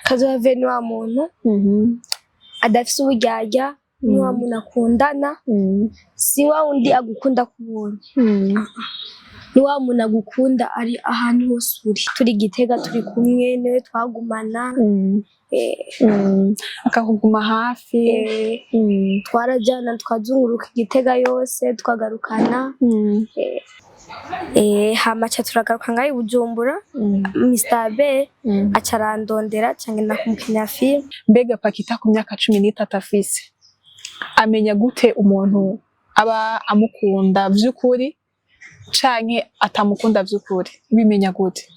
Kazoza ni wa muntu adafise uburyarya, ni wa muntu akundana, si wa wundi agukunda kubuntu, ni wa muntu agukunda ari ahantu hose uri. Turi Gitega turi kumwe, niwe twagumana. Akakuguma hafi. Twarajana tukazunguruka Gitega yose tukagarukana. Hama ca turagaruka ngaho i Bujumbura, Mr. B aca arandondera ca ngenda kumukinira film. Mbega Pakita ku myaka 13 afise amenya gute umuntu aba amukunda vy'ukuri canke atamukunda vy'ukuri? Bimenya gute?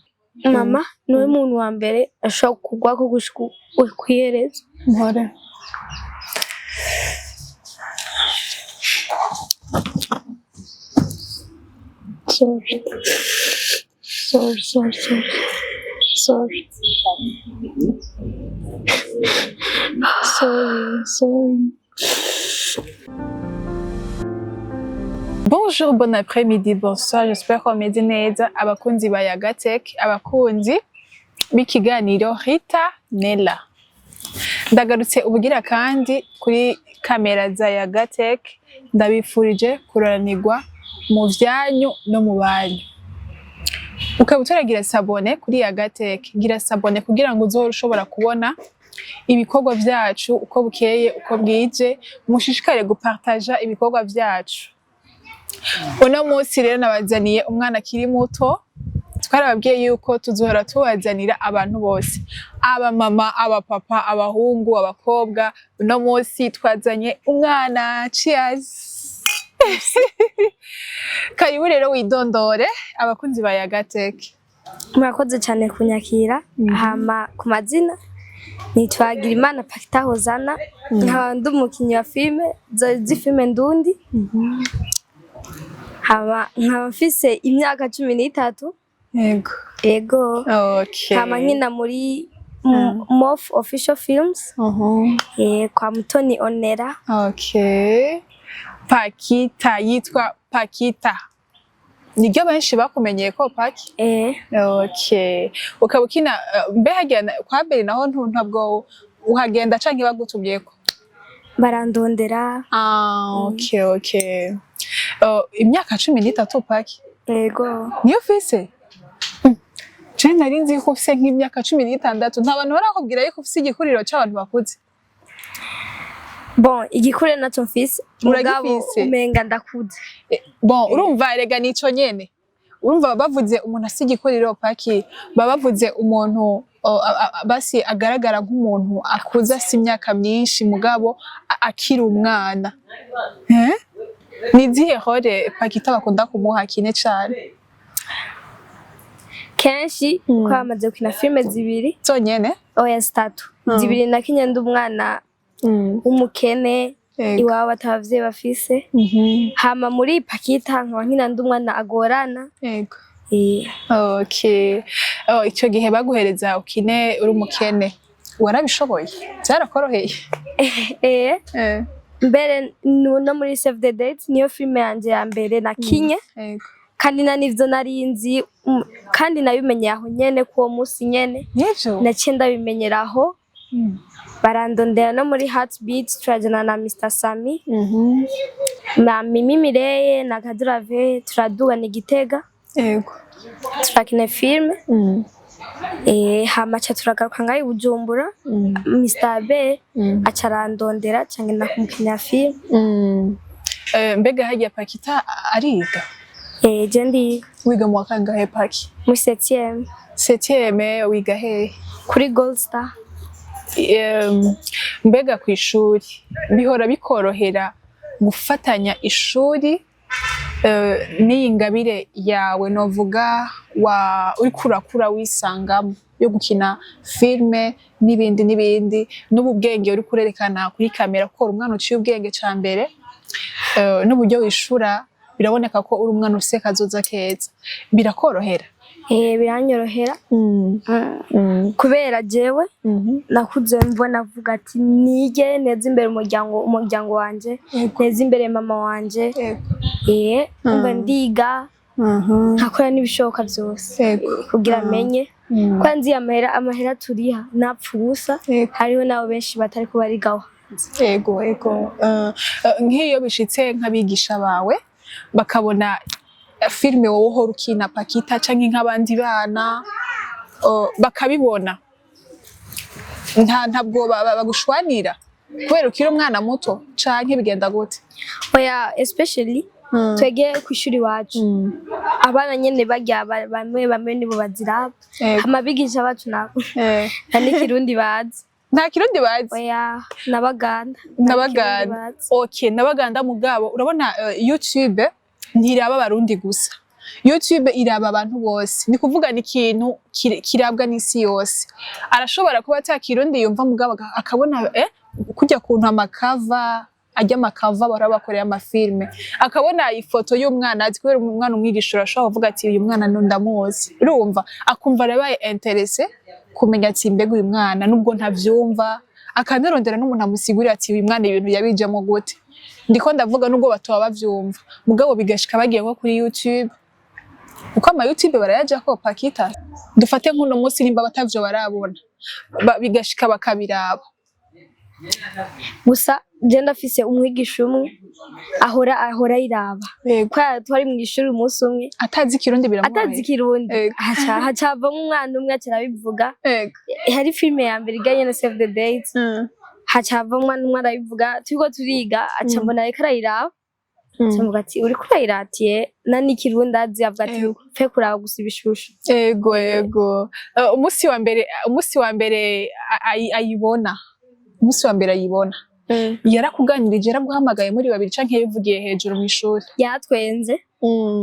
Mama niwe muntu wa mbere ashobora kugwako gushika kw'iherezo. Mpore. Sorry. Sorry, sorry, sorry. Sorry. Sorry, sorry. Bonjour, bon après-midi, bonsoir, j'espère ko mumeze neza, abakunzi ba Yagatech, abakunzi b'ikiganiro Rita Nella. Ndagarutse ubugira kandi kuri kamera za Yagatech, ndabifurije kuroranirwa mu vyanyu no mu banyu. Ukaba utaragira sabone kuri Yagatech, gira sabone kugira ngo uzohore ushobora kubona ibikorwa vyacu uko bukeye uko bwije, mushishikare gupartaja ibikorwa vyacu. Uno munsi rero nabazaniye umwana akiri muto, twarababwiye yuko tuzohora tubazanira abantu bose, abamama, abapapa, abahungu, abakobwa. Uno munsi twazanye umwana. Cheers! Karibu rero widondore abakunzi ba Yagatech. Murakoze cyane kunyakira. Hama ku mazina nitwa Girimana Pakita Hozana, nkaba ndi umukinyi wa filme z'ifilme Ndundi. Hama nkaba mfise imyaka 13. Yego. Ego. Okay. Hama nkina muri Mof Official Films, kwa Mutoni Onera. Okay. Pakita yitwa Pakita. Niryo benshi bakumenyeye ko Paki? Okay. Ukaba ukina mbe hagiye kwa Beri naho ntabwo uhagenda canke bagutumyeko? Barandondera. Ah, okay, okay. Imyaka 13 Paki? Ego. Niyo ufise? Je nari nzi ko ufise nk'imyaka 16. Nta bantu barakubwira yuko ufise igikuriro c'abantu bakuze? Bon, igikuriro naco mfise, mugabo Uragifise? umenga ndakuze. Bon, urumva erega nico nyene. Urumva bavuze umuntu afise igikuriro Paki, baba bavuze umuntu basi agaragara nk'umuntu akuze afise imyaka myinshi mugabo akiri umwana. Eh? Ni izihe role Pakita bakunda kumuha kine cane? Kenshi ko bamaze gukina filme zibiri. Zonyene? Oya, zitatu. Zibiri nakinye ndi umwana w'umukene, iwabo atavyeyi bafise. Hama muri Pakita nkaba nkina ndi umwana agorana. Yego. Okay. Oh, ico gihe baguhereza ukine uri umukene, warabishoboye? Vyarakoroheye? Mbere no muri Save the Date niyo filme yanje ya mbere nakinye. Kandi na nivyo nari nzi, kandi nabimenyeye aho nyene kuwo musi nyene. Nivyo? Naciye ndabimenyera aho. Barandondera no muri Heartbeat, turajana na Mr Sami na Mimi Mireye na Kadurave, turadugana Igitega. Turakina filme. Hama ca turagaruka ngaho i Bujumbura, Mr. B aca arandondera ca ngenda kumukinira film. Mbega harya Pakita ariga? Je ndiga. Wiga mu wa kangahe Paki? Muri septième. Septième, wiga hehe? Kuri Gold Star. Mbega kw'ishuri bihora bikorohera gufatanya ishuri n'iyi ngabire yawe novuga wa uriko urakura wisangamo yo gukina filme n'ibindi n'ibindi, n'ubu bwenge uriko urerekana kuri kamera, kuko uri umwana uciye ubwenge ca mbere, n'uburyo wishura biraboneka ko uri umwana ufise kazoza keza, birakorohera? Biranyorohera. Kubera jewe nakuze mbona avuga ati nige neza imbere umuryango wanje, neza imbere mama wanje. Umva ndiga, nkakora n'ibishoboka byose kugira amenye. Ko nzi amahera turiha napfa ubusa. Hariho n'abo benshi batari kubarigaho. Ego. Nk'iyo bishitse nk'abigisha bawe bakabona filime wowe uhora ukina, Pakita, canke nk'abandi bana bakabibona, ntabwo bagushwanira kubera ukiri umwana muto, canke bigenda gute? Oya, especially twege kw'ishuri iwacu abana nyene barya bamwe bamwe nibo baziraba. Hama abigisha bacu nabo nta n'ikirundi bazi. Nta Kirundi bazi? Oya, n'Abaganda. Nta n'ikirundi N'Abaganda. bazi. Okay, n'Abaganda. Mugabo urabona, YouTube ntiraba Abarundi gusa, YouTube iraba abantu bose. Ni kuvuga ni ikintu kirabwa n'isi yose. Arashobora kuba ata Kirundi yumva, mugabo akabona kurya kuntu amakava ajya, amakava bahora bakoreye amafilme, akabona ifoto y'umwana azi, kubera umwana umwigisha urashobora kuvuga ati uyu mwana ndamuzi, urumva akumva arabaye intéressé kumenya ati mbega uyu mwana nubwo ntavyumva, akanarondera n'umuntu amusigurira ati uyu mwana ibintu yabijemo gute. Ndiko ndavuga nubwo batoba bavyumva, mugabo bigashika bagiye nko kuri YouTube, kuko ama YouTube barayajako. Pakita, dufate nk'uno munsi nimba batavyo barabona, bigashika bakabiraba. Gusa je ndafise umwigisha umwe ahora ayiraba. Kubera twari mw'ishuri umunsi umwe Atazi Ikirundi biramworohera. Atazi Ikirundi, haca havamwo umwana umwe aca arabivuga. Hari filime ya mbere iganye na Save the Date, haca havamwo umwana umwe arabivuga. Turiko turiga, aca mbona ariko arayiraba, aca mvuga ati uriko urayiratiye na n'ikirundi azi, avuga ati pe kuraba gusa ibishusho. Ego. Umunsi wa mbere ayibona, umunsi wa mbere ayibona, yarakuganirije, yaraguhamagaye muri babiri, canke yabivugiye hejuru mw'ishuri? Yatwenze,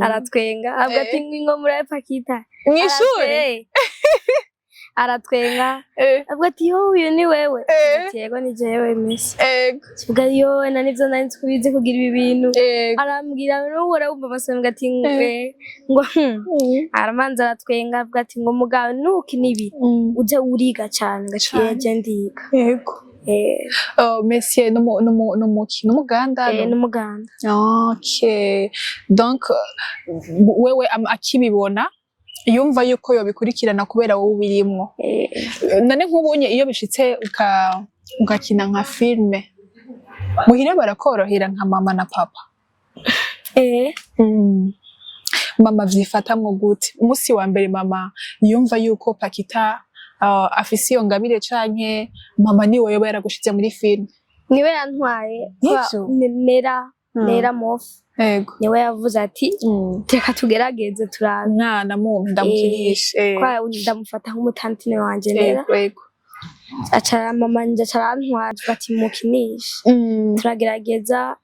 aratwenga, avuga ati ngo murabe Pakita. Mw'ishuri? Aratwenga, avuga ati yo, uyu ni wewe? Ati yego, ni jewe miss. Tuvuga yo na nivyo nari nzi ko ubizi kugira ibi bintu. Arambwira n'ubu arabumva amasonga ati ngo aramanza aratwenga, avuga ati ngo mugabo nukina ibi uje uriga cane, ngati Cane. je ndiga. Oh, monsieur numuki, numuganda? N'umuganda. Okay. Donc wewe akibibona yumva yuko yobikurikirana kubera wowe ubirimwo. None nk'ubunye iyo bishitse ugakina nka filme muhira, barakorohera nka mama na papa? Eh. Mama vyifatamwo gute umunsi wa mbere mama yumva yuko Pakita afise iyo ngabire, canke mama niwe yoba yaragushize muri filme? Niwe yantwaye. Nivyo? Nera Nera Mof niwe yavuze ati reka tugerageze turabe. Umwana mu ndamukinishe. Kwa ndamufata nk'umutantine wanje Nera. Ego ego Aca mama nje aca arantwara ati mukinishe. Turagerageza.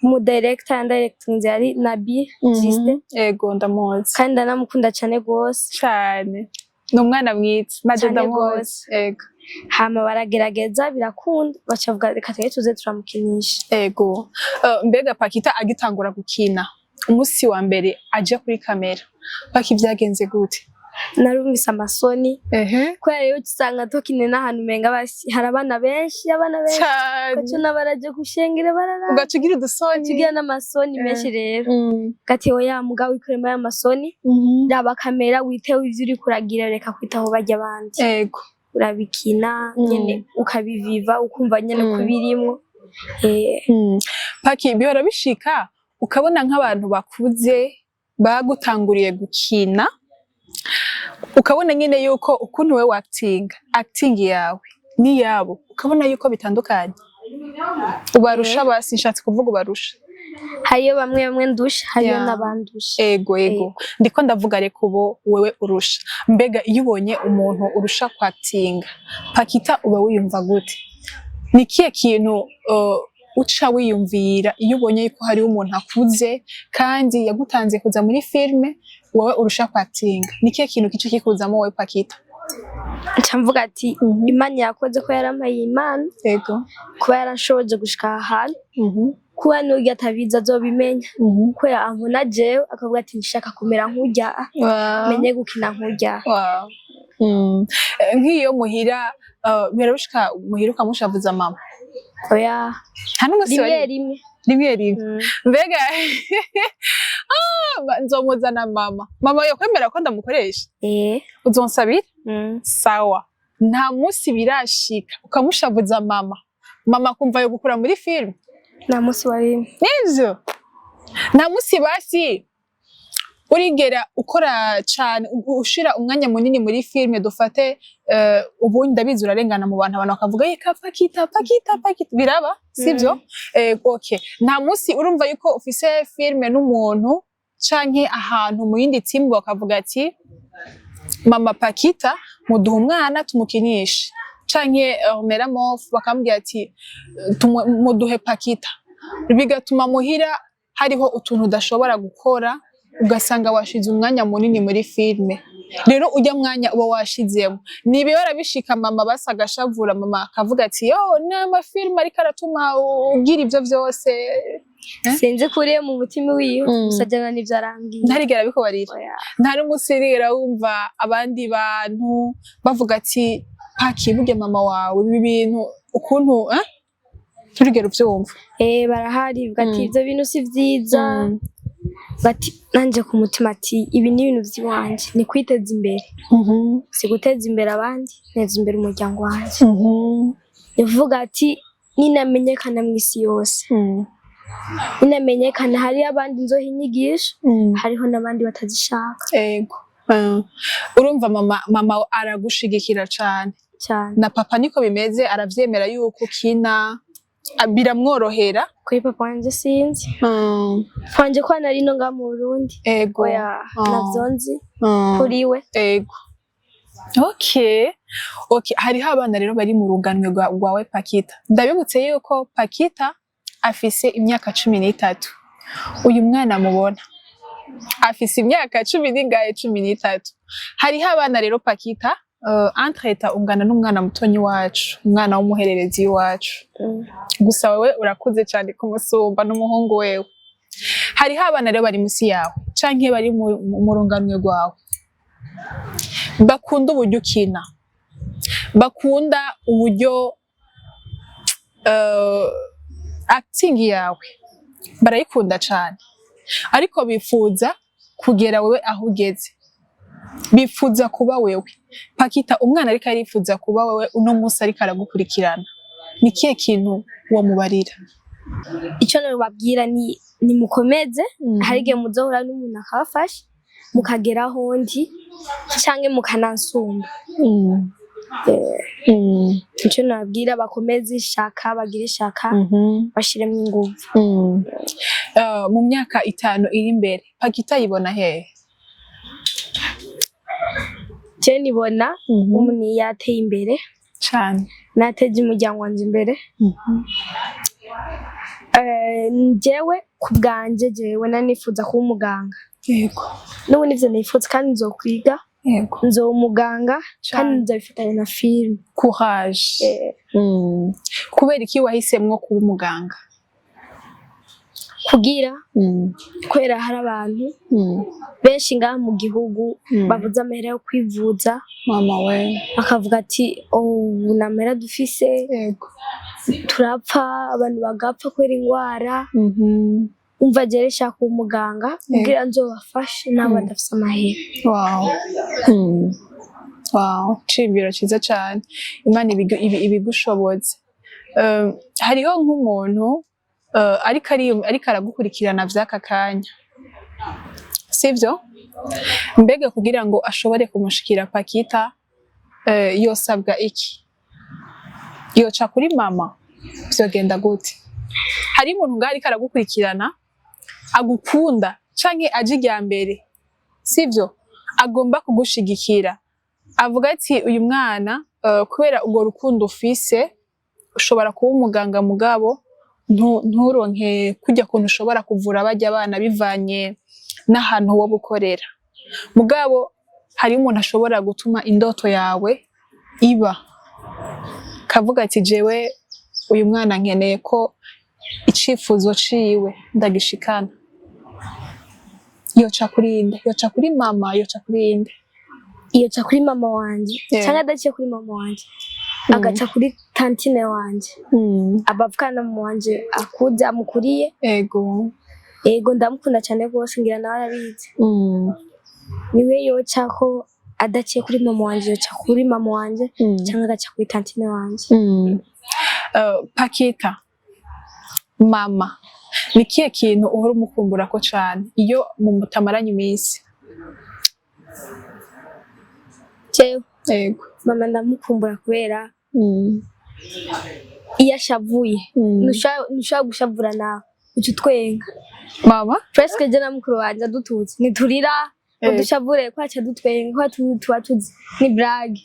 Mu director yandirectinze yari Nabi Justin. Ego, ndamuzi. Kandi ndanamukunda cane gose. Cane, ni umwana mwiza naje Cane ndamuzi. gose. Hama baragerageza birakunda, baca bavuga reka tege tuze turamukinisha. Ego. Mbega Pakita agitangura gukina, umunsi wa mbere aja kuri kamera, Paki, vyagenze gute? Narumvise amasoni. Kubera rero usanga tukine n'ahantu umenga basi hari abana benshi, abana benshi. Cane. Gaco n'abaraje gushengera barara. Ugaca ugira udusoni. Tugira n'amasoni menshi rero. Gati oya mugabo, wikuremo aya masoni, raba kamera, witeho ivyo uriko uragira, reka kwitaho barya abandi. Urabikina nyene ukabiviva, ukumva nyene kubirimwo. Paki, bihora bishika ukabona nk'abantu bakuze bagutanguriye gukina, ukabona nyene yuko ukuntu wewe acting yawe n'iyabo, ukabona yuko bitandukanye, ubarusha, basi nshatse kuvuga ubarusha? Hariyo bamwe bamwe ndusha, hariyo n'abandusha. Ego, ndiko ndavuga reka ubo wewe urusha. Mbega iyo ubonye umuntu urusha kwactinga, Pakita, uba wiyumva gute? Ni ikihe kintu uca wiyumvira iyo ubonye yuko hariho umuntu akuze kandi yagutanze kuza muri filme, wowe urusha kwactinga? Ni ikihe kintu kica kikuzamo wowe, Pakita? Nca mvuga ati Imana yakoze ko yarampaye Imana kuba yaranshoboje gushika aha hantu, kuba n'urya atabizi azobimenya, kubera ambona jewe akavuga ati nshaka kumera nkurya, menye gukina nkurya. Wow. Nk'iyo muhira, birarushika muhira ukamushavuza mama? Oya. Nta n'umunsi Rimwe wari rimwe. Rimwe rimwe. Mbega nzomuzana mama. Mama yokwemera ko ndamukoresha? Eh. Uzonsabira? Mm. Sawa. Nta munsi birashika ukamushavuza mama, mama akumva yo gukura muri filime? Nta munsi wa rimwe. Nivyo, nta munsi basi urigera ukora cane, ushira umwanya munini muri filime? Dufate ubundi ndabizi urarengana mu bantu, abantu bakavuga: "Eka Pakita, Pakita, Pakita." Biraba, sivyo? Okay, nta munsi urumva yuko ufise filime n'umuntu canke ahantu mu yindi timu bakavuga ati: "Mama Pakita, muduha umwana tumukinishe," canke Ornella Mof bakambwira ati: "Muduhe Pakita," bigatuma muhira hariho utuntu udashobora gukora, ugasanga washize umwanya munini muri filime? Rero ujya mwanya uba washizemo, nibibara bishika mama basa agashavura, mama akavuga ati: "Yo, ni amafilime ariko aratuma ugira ivyo vyose." Eh? Sinzi kuriye mu mutima wiwe. Gusa jana nivyo arambwiye. Ntarigera bikubarira? Oya. Nta n'umunsi urigera wumva abandi bantu bavuga ati: "Paki, burya mama wawe ibi bintu ukuntu," eh? Turigera uvyumva? Eh, barahari bati: "Ivyo bintu si vyiza." Bati nanje ku mutima ati: "Ibi ni ibintu vy'iwanje, ni kwiteza imbere, si guteza imbere abandi, nteza imbere umuryango wanje." Nivuga ati ninamenyekana mw'isi yose, ninamenyekana hariyo abandi nzoha inyigisho, hariho n'abandi batazishaka. Ego. Urumva mama aragushigikira cane? Cyane. Na papa niko bimeze, aravyemera yuko ukina, biramworohera? Kuri papa wanje sinzi. Papa wanje ko nari no ngaha mu Burundi. Oya. Navyo nzi kuri we. Ego. Okay. Hariho abana rero bari mu ruganwe rwawe Pakita. Ndabibutse yuko Pakita afise imyaka 13. Uyu mwana mubona afise imyaka cumi n'ingahe? 13. Hariho abana rero Pakita, entre ungana n'umwana mutonyi wacu, umwana w'umuhererezi wacu. Gusa wewe urakuze cyane kumusumba, n'umuhungu wewe. Hariho abana rero bari musi yawe canke bari mu runganwe rwawe, bakunda uburyo ukina, bakunda uburyo acting yawe, barayikunda cane, ariko bifuza kugera wewe aho ugeze, bifuza kuba wewe. Pakita, umwana ariko arifuza kuba wewe uno munsi, ariko aragukurikirana, ni kihe kintu womubarira? Icyo nababwira ni nimukomeze. Hari igihe muzohura n'umuntu akabafasha mukagera aho ndi canke mukanansumba. Icyo nababwira, bakomeze ishaka, bagire ishaka, bashiremo inguvu. Mu myaka 5 iri imbere, Pakita yibona hehe? Je nibona umuntu yateye imbere, Cane. nateje umuryango wanje imbere. Jewe ku bwanje, jewe nanifuza kuba umuganga. N'ubu nivyo nifuza kandi nzokwiga. Nzoba umuganga kandi nzobifatanya na filime. Courage. Kubera iki wahisemwo kuba umuganga? Kugira kubera hari abantu benshi ngaha mu gihugu babuze amahera yo kwivuza, Mama we. bakavuga ati: "Oh, nta mahera dufise, turapfa, abantu bagapfa kubera ingwara." Umva, jewe nshaka kuba umuganga kugira nzobafashe nabo badafise amahera. Wow. Wow. Ciyumviro ciza cane. Imana ibigushoboze. Hariho nk'umuntu ariko aragukurikirana vy'aka kanya, sivyo? Mbega kugira ngo ashobore kumushikira Pakita, yosabwa iki? Yoca kuri mama? Vyogenda gute? Hari umuntu ngaho ariko aragukurikirana, agukunda canke aje irya mbere, sivyo? Agomba kugushigikira, avuga ati: "Uyu mwana, kubera urwo rukundo ufise, ushobora kuba umuganga, mugabo nturonke kurya kuntu ushobora kuvura barya abana bivanye n'ahantu woba ukorera. Mugabo hariho umuntu ashobora gutuma indoto yawe iba," kavuga ati: "Jewe uyu mwana nkeneye ko icifuzo ciwe ndagishikana." Yoca kuri inde? Yoca kuri mama? Yoca kuri inde? Yoca kuri mama wanje, canke adaciye kuri mama wanje. Agaca kuri tantine wanje, abavukana na mama wanje akuze amukuriye. Ego, ndamukunda cyane rwose, ngira nawe arabizi. Niwe yocako adaciye kuri mama wanje, yoca kuri mama wanje cyangwa agaca kuri tantine wanje. Pakita, mama ni kihe kintu uhora umukumburako cane iyo mutamaranye iminsi? Jewe? Ego. Mama ndamukumbura kubera iyo ashavuye, ntushobora gushavura nawe uca utwenga. Mama? Presque je na mukuru wanje adututse ntiturira ngo dushavure, ko aca dutwenga, ko tuba tuzi ni blague.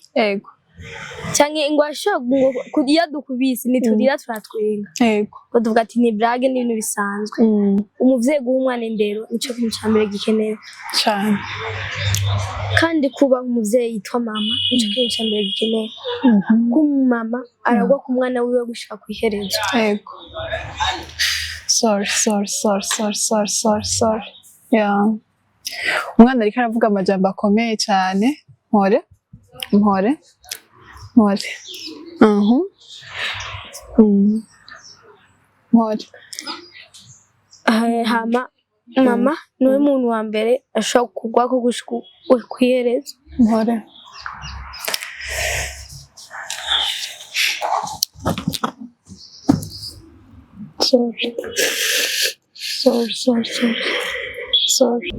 Canke ngo ashobora ngo iyo adukubise ntiturira, turatwenga, ngo tuvuga ati ni blague, ni ibintu bisanzwe. Umuvyeyi guha umwana indero nico kintu ca mbere gikenewe. Cane. Kandi kubaha umuvyeyi yitwa mama nico kintu ca mbere gikenewe, kuko umumama aragwa ku mwana wiwe gushika kw'iherezo. Ego. Sorry, sorry, sorry, sorry, sorry, sorry, sorry. Yeah. Umwana ariko aravuga amajambo akomeye cyane. Mpore, mpore, mpore. Mpore. Hama mama niwe muntu wa mbere ashobora kugwako gushika kw'iherezo. Mpore. Sorry. Sorry, sorry, sorry. Sorry.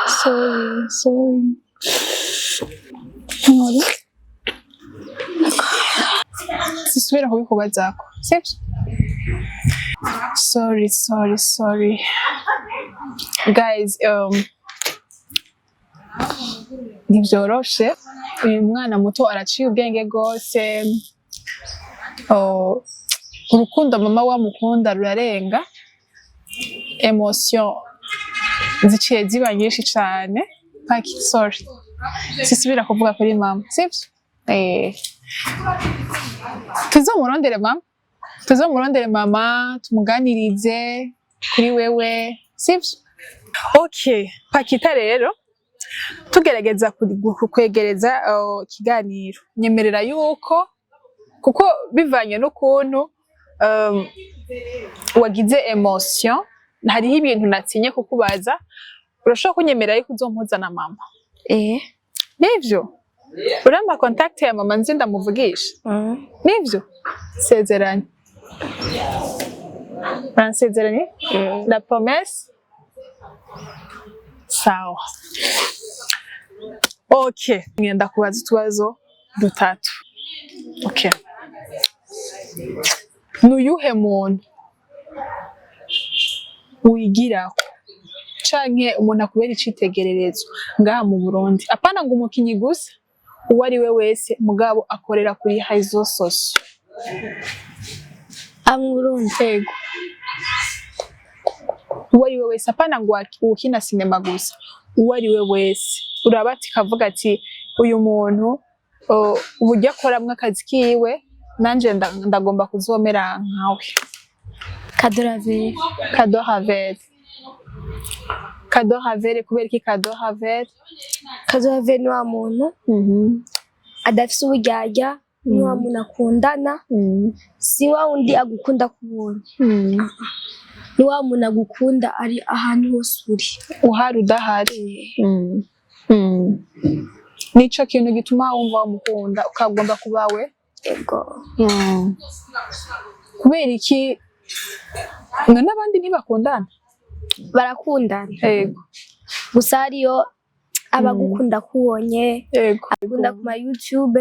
Sorry, sorry. Mpore. Sisubira kubikubazako, sibyo? Sorry, sorry, sorry. Guys, ntibyoroshe. Uyu mwana muto araciye ubwenge rwose. Oh, urukundo mama wamukunda rurarenga. Émotion ziciye ziba nyinshi cane. Paki, sorry. Sisubira kuvuga kuri mama, sibyo? Tuzomurondere mama. Tuzomurondere mama, tumuganirize kuri wewe, sivyo? Okay, Pakita rero, tugerageza kwegereza ikiganiro. Nyemerera yuko kuko bivanye n'ukuntu wagize émotion, hariho ibintu natinye kukubaza. Urashobora kunyemerera yuko uzompuza na mama? Eh. Nivyo? Urampa contact ya mama nzi ndamuvugisha? Mm. Nivyo? Sezeranye. Uransezeranye? Mm. La promesse? Sawa. Okay, ngenda kubaza utubazo dutatu. Okay. Nuyuhe muntu wigirako canke umuntu akubera icitegererezo ngaha mu Burundi? Apana ngo umukinyi gusa, uwo ari we wese mugabo akorera kuri réseaux sociaux. Aba mu Burundi? Ego. Uwo ari we wese, apana ngo uwukina sinema gusa, uwo ari we wese. Uraba ati kavuga ati uyu muntu uburyo akoramwo akazi kiwe, nanje ndagomba kuzomera nkawe. Kadoravere. Kado Havel. Kado Havel, kubera iki Kado Havel? Kadoravere ni wa muntu adafise uburyarya, ni wa muntu akundana, si wa wundi agukunda kubonye, ni wa muntu agukunda ari ahantu hose uri. Uhari udahari. Nico kintu gituma wumva wamukunda ukagomba kuba we? Ego. Kubera iki? None n'abandi ntibakundana? Barakundana. Gusa hariyo abagukunda kubonye, akunda ku ma YouTube.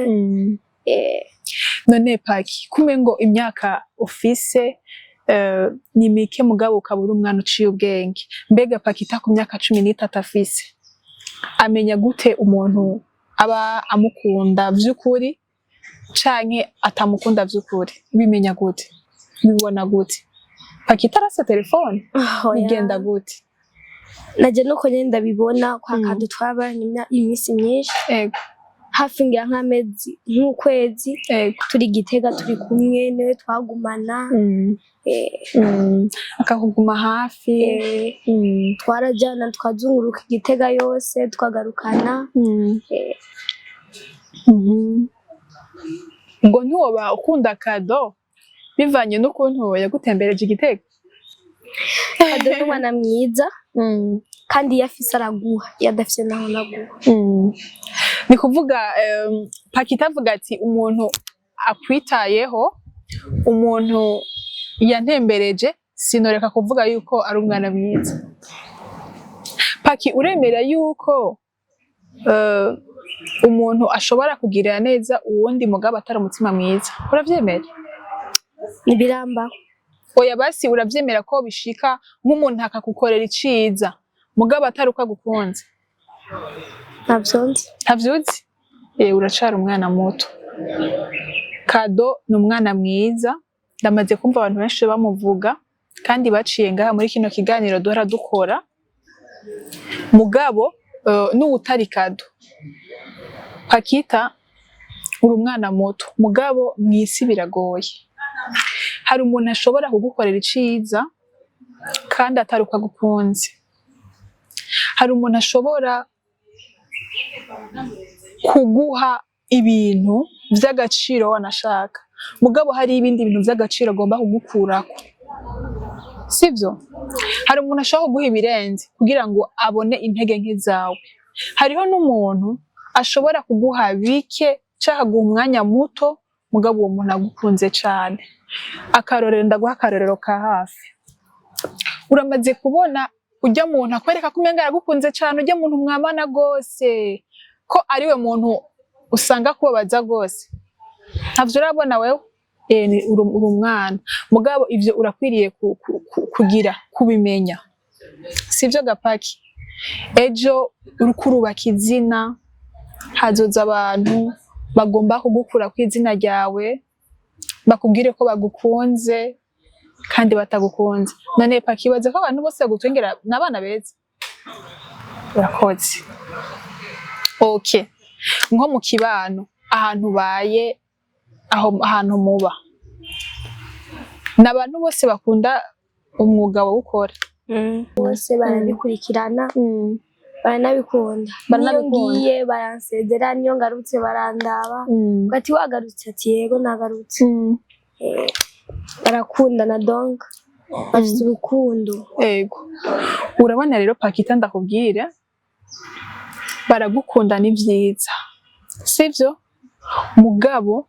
None Paki, kume ngo imyaka ufise ni mike, mugabo ukaba uri umwana uciye ubwenge. Mbega Pakita ku myaka 13 afise amenya gute umuntu aba amukunda vy'ukuri canke atamukunda vy'ukuri? Bimenya gute? Bibona gute? Pakita arase telefone? Oya. Bigenda gute? Naje nuko nyene ndabibona kwa Mm. Kado twabaranye iminsi myinshi, hafi ngira nk'amezi, nk'ukwezi, turi Gitega turi kumwe, niwe twagumana. Akakuguma hafi. Twarajana twazunguruka Igitega yose, twagarukana. Ubwo ntiwoba ukunda Kado bivanye n'ukuntu yagutembereje Igitego? Kado ni umwana mwiza, kandi iyo afise araguha, iyo adafise naho naguha. Ni kuvuga Pakita avuga ati umuntu akwitayeho, umuntu yantembereje, sinoreka kuvuga yuko ari umwana mwiza. Paki, uremera yuko umuntu ashobora kugirira neza uwundi mugabo atari umutima mwiza? Uravyemera? Ntibirambaho. Oya, basi uravyemera ko bishika nk'umuntu akagukorera iciza mugabo atari uko agukunze? Ntavyo nzi. Ntavyuzi? Uracari umwana muto. Kado ni umwana mwiza, ndamaze kumva abantu benshi bamuvuga kandi baciye ngaha muri kino kiganiro duhora dukora. Mugabo n'uwutari Kado, Pakita, uri umwana muto, mugabo mw'isi biragoye. Hari umuntu ashobora kugukorera iciza kandi atari uko agukunze. Hari umuntu ashobora kuguha ibintu vy'agaciro wanashaka, mugabo hari ibindi bintu vy'agaciro agomba kugukurako, sivyo? Hari umuntu ashobora kuguha ibirenze kugira ngo abone intege nke zawe. Hariho n'umuntu ashobora kuguha bike canke akaguha umwanya muto, mugabo uwo muntu agukunze cane. Akarorero, ndaguha akarorero ka hafi. Uramaze kubona urya muntu akwereka ko umenga aragukunze cane, urya muntu mwamana gose, ko ariwe muntu usanga akubabaza gose? Ntavyo urabona wewe? Uri umwana, mugabo ivyo urakwiriye kugira kubimenya, sivyo gapaki? Ejo uriko urubaka izina, hazoza abantu bagomba kugukura kw'izina ryawe, bakubwire ko bagukunze kandi batagukunze. None Paki, ibaze ko abantu bose bagutwengera n'abana beza. Urakoze. Okay, nko mu kibano ahantu ubaye, aho ahantu muba, ni abantu bose bakunda umwuga wawukora? Bose barabikurikirana, baranabikunda. Niyo Baranabikunda. ngiye baransezera, niyo ngarutse barandaba, ati wagarutse, ati yego nagarutse. Barakundana, donc bafite urukundo. Ego, urabona rero Pakita, ndakubwira, baragukunda, ni vyiza, sivyo? Mugabo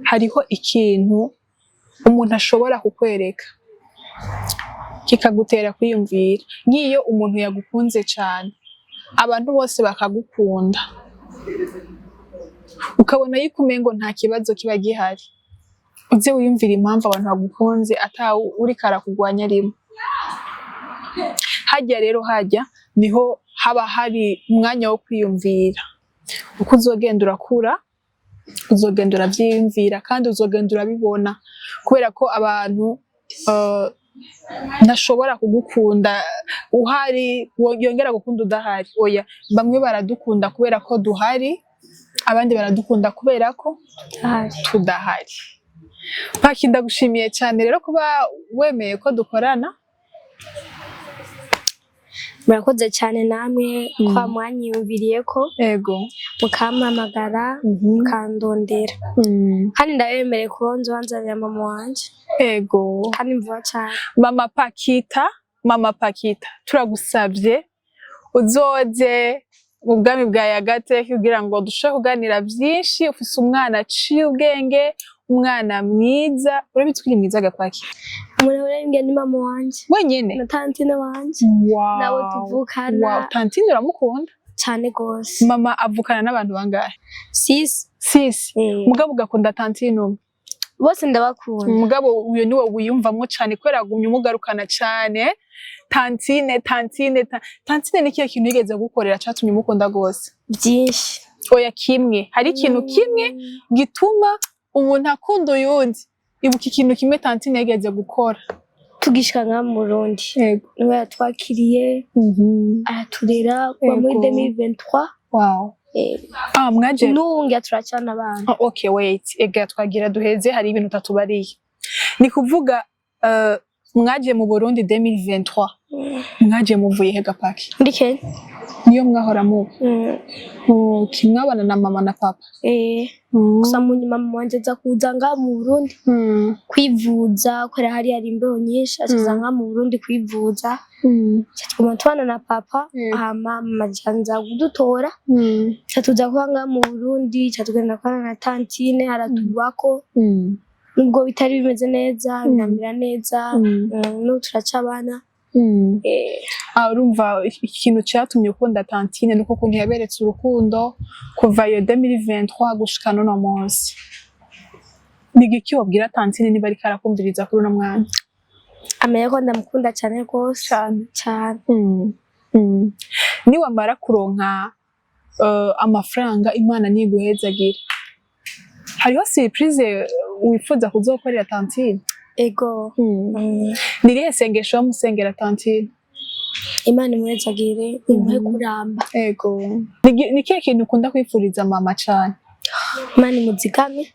hariho ikintu umuntu ashobora kukwereka kikagutera kwiyumvira. Nk'iyo umuntu yagukunze cane, abantu bose bakagukunda, ukabona yuko umengo nta kibazo kiba gihari, uze wiyumvira impamvu abantu bagukunze ata uriko arakugwanya arimo. Harya rero, harya niho haba hari umwanya wo kwiyumvira. Uko uzogenda urakura, uzogenda uravyiyumvira kandi uzogenda urabibona, kubera ko abantu ntashobora kugukunda uhari yongera gukunda udahari. Oya, bamwe baradukunda kubera ko duhari, abandi baradukunda kubera ko ahari tudahari. Paki, ndagushimiye cyane rero kuba wemeye ko dukorana. Murakoze cyane namwe kwa mwanyiyumviriye ko mukampamagara, mukandondera, kandi ndabemereye kuba nzobanzanira mama wanje kandi vuba cyane. Mama Pakita, mama Pakita, turagusavye uzoze mu bwami bwa Yagate kugira ngo dushobore kuganira vyinshi. Ufise umwana aciye ubwenge, umwana mwiza. Urabizi ko uri mwiza gapaki? Umuntu urembye ni mama wanje wenyene na tantine wanje nabo tuvukana. Wow, tantine uramukunda? Cyane gose. Mama avukana n'abantu bangahe? Six. Six? Eh. Mugabo ugakunda tantine umwe? Bose ndabakunda. Mugabo uyo niwe wiyumvamwo cane kubera agumye umugarukana cane. Tantine, tantine, tantine, ni kihe kintu yigeze gukorera catumye umukunda gose? Byinshi. Oya, kimwe. Hari ikintu kimwe gituma umuntu akunda uyundi. Ibuka ikintu kimwe tantine yigeze gukora. Tugishika nka mu Burundi, niwe yatwakiriye, araturera kuva muri 2023. Ah, mwaje N'ubu ngira turacana abana. Oh, okay, wait, ega twagira duheze, hari ibintu utatubariye. Ni kuvuga mwaje mu Burundi 2023? Mwaje muvuye he gapaki? Muri Kenya. Niyo mwahora muba? Mm. Okay, mwabana na mama na papa? Eh, gusa mu nyuma mama wanje aza kuza ngaha mu Burundi kwivuza, kubera hari hari imbeho nyinshi, acaza ngaha mu Burundi kwivuza. Ca tuguma tubana na papa. Hama mama aca aza kudutora, ca tuza kuba ngaha mu Burundi, ca tugenda kubana na tantine, aratugwako. Nubwo bitari bimeze neza, binamera neza. N'ubu turacabana. Ah, urumva ikintu catumye ukunda tantine nuko ukuntu yaberetse urukundo kuva iyo 2023 gushika n'uno munsi. Ni igiki wobwira tantine niba ariko arakumviriza kuri uno mwanya? Amenye ko ndamukunda cane rwose. Cane. Cane. Niwamara kuronka amafaranga, Imana niguhezagira, hariho surprise wifuza kuzokorera tantine? Ego. Ni irihe sengesho wamusengera tantine? Imana imuhezagire, imuhe kuramba. Ego. Ni kihe kintu ukunda kwifuriza mama cane? Imana imuzigame,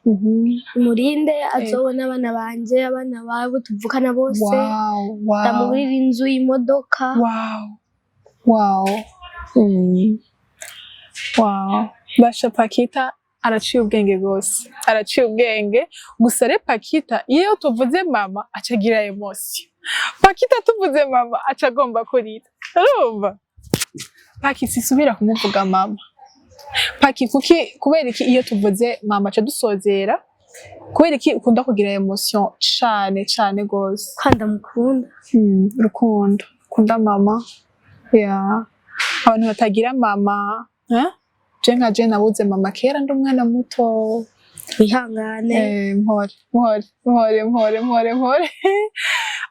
imurinde, azobone abana banje, abana babo tuvukana bose. Ndamugurira inzu, imodoka. Wow. Basha, Pakita araciye ubwenge gose. Araciye ubwenge. Gusa re Pakita iyo tuvuze mama acagira émotion. Pakita tuvuze mama aca agomba kurira. Urumva? Paki, sisubira kumuvuga mama. Paki, kuki, kubera iki iyo tuvuze mama aca dusozera? Kubera iki ukunda kugira émotion cane cane gose? Ko ndamukunda. Rukundo. Ukunda mama. Yeah. Abantu batagira mama, eh? Je nka je nabuze mama kera ndi umwana muto. Wihangane. Eh, mpore, mpore, mpore, mpore, mpore, mpore.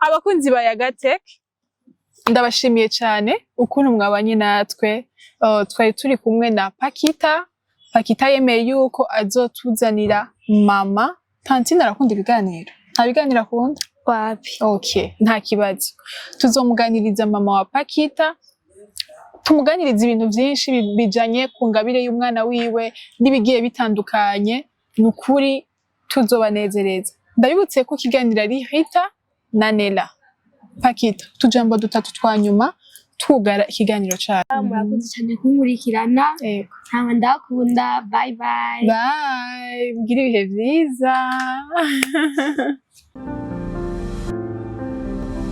Abakunzi ba Yagatech, ndabashimiye cyane ukuntu mwabanye natwe. Twari turi kumwe na Pakita. Pakita yemeye yuko azotuzanira mama. Tantine arakunda ibiganiro. Nta biganiro akunda? Wapi. Okay, nta kibazo. Tuzomuganiriza mama wa Pakita, tumuganiriza ibintu byinshi bijanye ku ngabire y'umwana wiwe n'ibigiye bitandukanye. Ni ukuri tuzobanezereza. Ndabibutse ko ikiganiro ari Rita na Nella. Pakita, utujambo dutatu twa nyuma twugara ikiganiro cacu. Murakoze cyane kunkurikirana. Yego. Nkaba ndakunda. Bye bye. Bye, mugire ibihe vyiza.